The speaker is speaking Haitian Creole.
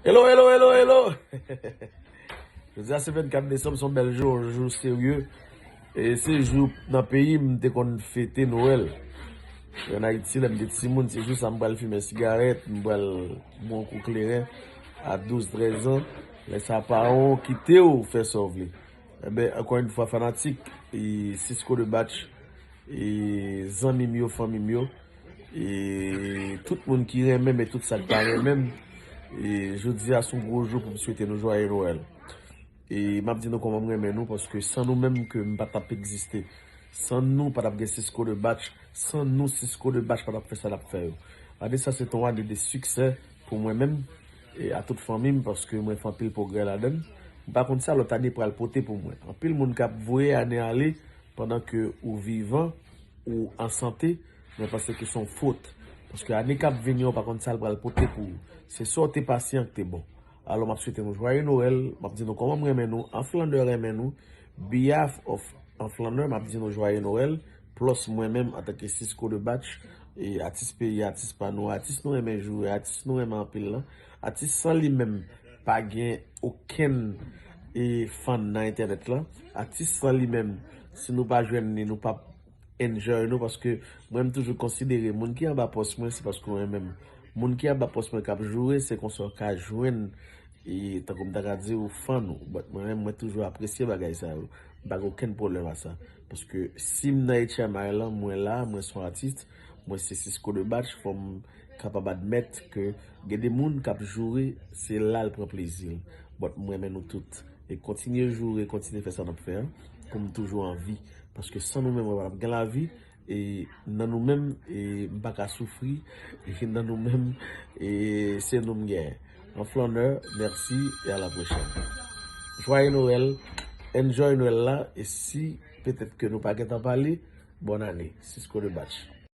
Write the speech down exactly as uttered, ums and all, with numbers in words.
Hello, hello, hello, hello! Jodi a se vennkat desanm, se yon bèl jou, yon jou serye. E se jou nan peyi m te konn fete Nwèl. Ann Ayiti, lè m te timoun, se jou sa m pral fimen sigarèt, m pral bwè yon kou kleren a douz, trèz an. Lè sa paran w kite w fè sa w vle. Enben, ankò yon fwa, fanatik, e Cisco the Batch, e zanmi m yo, fanmi m yo, e tout moun ki renmen m e tout sa k pa renmen m, e jodi a se yon gwo jou pou m swete nou jwaye Nwèl. E m ap di nou kòman m renmen nou, paske san nou menm ke m pa t ap egziste. San nou, pa t ap gen Cisco the Batch. San nou, Cisco the Batch pa t ap fè sa l ap fè yo. Ane sa se te yon ane de siksè pou mwen menm e a tout fanmi m, paske mwen fè anpil pwogrè ladan l. M pa konn sa lòt ane pral pote pou mwen. Anpil moun k ap voye ane ale pandan ke ou vivan, ou an sante, mwen panse ke se yon fot. Paske ane k ap vini an, ou pa konn sa l pral pote pou ou. Se sa w te pase an ki te bon. Alò, m ap swete nou jwaye Nwèl. M ap di nou kòman m renmen nou. Anflannè renmen nou. Behalf of Anflannè, m ap di nou jwaye Nwèl. Plus mwen menm, antanke Cisco the Batch, e atis peyi, atis pa nou, atis nou renmen joure, atis nou renmen anpil lan. Atis san li menm, pa gen okenn e fan nan entènèt lan. Atis san li menm, si nou pa jwenn li, nou p ap enjoy nou, paske mwen, m toujou konsidere moun ki anba pòs mwen, se paske w renmen m. Moun ki anba pòs mwen k ap joure, se konsa w ka jwenn, e tankou m ta ka di w, fan ou. But mwen menm, mwen toujou apresye bagay sa yo. M pa gen okenn pwoblèm a sa. Paske si m nan H M I lan, mwen la, mwen se yon atis, mwen se Cisco the Batch, fò m kapab admèt ke gen de moun k ap joure, se la l pran plezi l. But m renmen nou tout. E kontinye joure, kontinye fè sa n ap fè an, pou m toujou an vi. Paske san nou menm, mwen pa t ap gen lavi, e nan nou menm, e m pa ka soufri, e nan nou menm, e se nou m genyen. Anflannè, mèsi, e a la pwochèn. Jwaye Nwèl, enjoy Nwèl la, e si petèt ke nou pa gentan pale, bòn ane, Cisco the Batch.